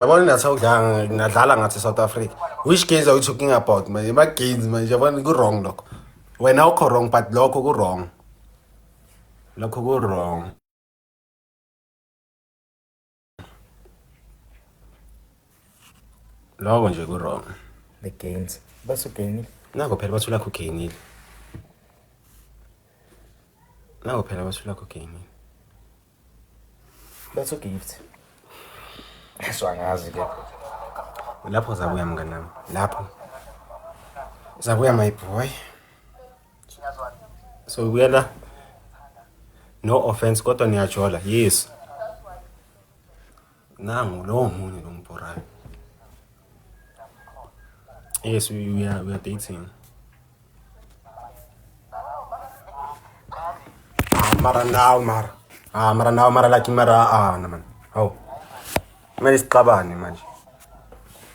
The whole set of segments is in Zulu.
Yabona natha udlala ngadlala ngathi South Africa. Which gains are we talking about manje? Ama gains manje yabona ku wrong lokho. Wena ukho wrong but lokho ku wrong. Lokho ku wrong. Lokho nje ku wrong. The gains. Basugainile. Nako phela bathi ulakho ugainile. Nako phela bathi ulakho ugainile. That's a gift. So angazi ke. Lapho zabuya mngani nami. Lapho. Zabuya my boy. So buyela no offense kodwa niyajola. Yes. Nangu lo munye lo ngibhorayo. Yes, we are dating. Ah, mara nawe mara. Ah, mara nawe mara like mara ah na man. Hawu. Kumele sixabane manje.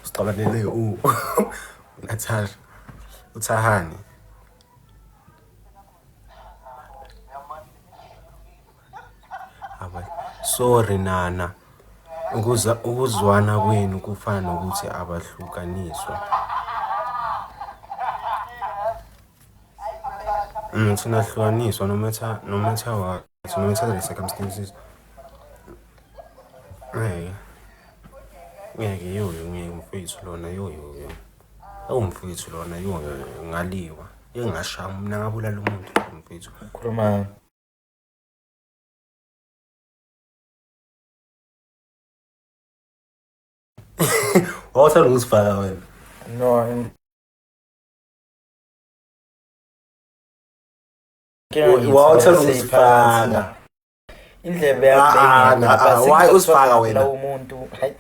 Sixabanele u Natasha. Uthahani. Aba sorry nana. Ukuza ukuzwana kwenu kufana nokuthi abahlukaniswa. Thina hlukaniswa no matter no matter what, no matter the circumstances. Ngeke. Ngeke yoyo ngeke mfethu lona yoyo yo. Awumfethu lona yoyo ngaliwa. Engashaya mina ngabulala umuntu mfethu. Ukhuluma Wawuthanda ukusifaka wena. No. Wawuthanda ukusifaka. Indlebe yakho Ah, ah, ingekho, ah, but why usifaka wena? la umuntu hayi.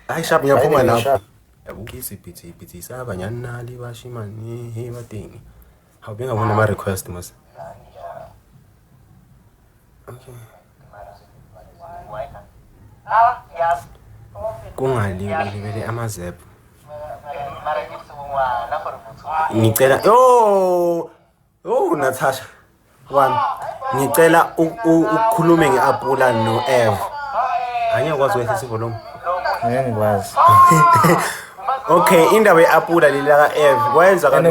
Hayi sharp ngiyaphuma Hayi, lapho. sharp. Yabo isiphithi sabanyana bashimane he bateng. Hawu bengabona ama request mos. Okay. Kungali ulibele amazep. Ngicela oh oh Natasha wami ngicela ukhulume ngeapula no Eve. Angeke ukwazi ukwehlisa ivolume. Ngeke ngikwazi. Okay, indaba yeapula leli laka Eve kwenza kanti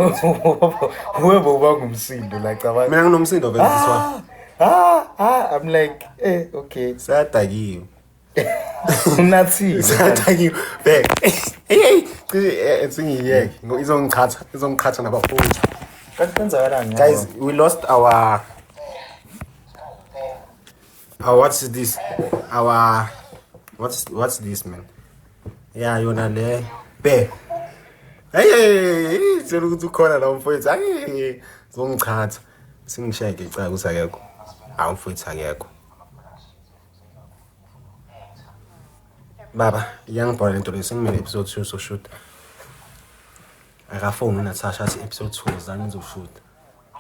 wewe ubanga umsindo la cabanga. Mina nginomsindo vele this one. Ah, ah, I'm like, eh, okay. Sadakiwe. Unathile. Sadakiwe. Bhek. Hey, hey, cishe singiyeke. Izongiqhatha, izongiqhatha nabafowethu. Kanti kwenzakalani? Guys, we lost our what's this? Our what's this man? Yeah, yona le. Be. Hey, hey, hey, tshela ukuthi ukhona la mfowethu. Hayi, zongiqhatha. Singisheke cha ukuthi akekho. Hawu mfowethu akekho. Baba, iyangibhola lento le sengimele episode 2 soshoot. Akafoni uNatasha athi episode 2 zani nizoshoot.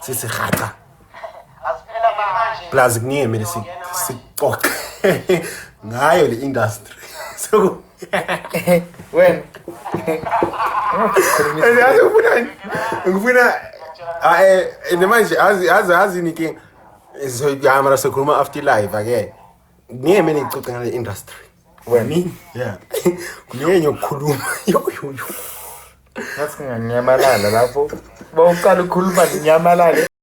Sithi haqa. Plus kuningi kumele sixoxe ngayo le industry. So wena yazi ngifuna ngifuna eh manje azi azi azi inkinga. So ya mara sikhuluma after live ake. Ngeke mina ngixoxe ngale industry. Wena yeah. Ngeke ngiyokhuluma. Yo yo yo. Ngathi nginganyamalala lapho. Bawuqala ukukhuluma nginyamalale.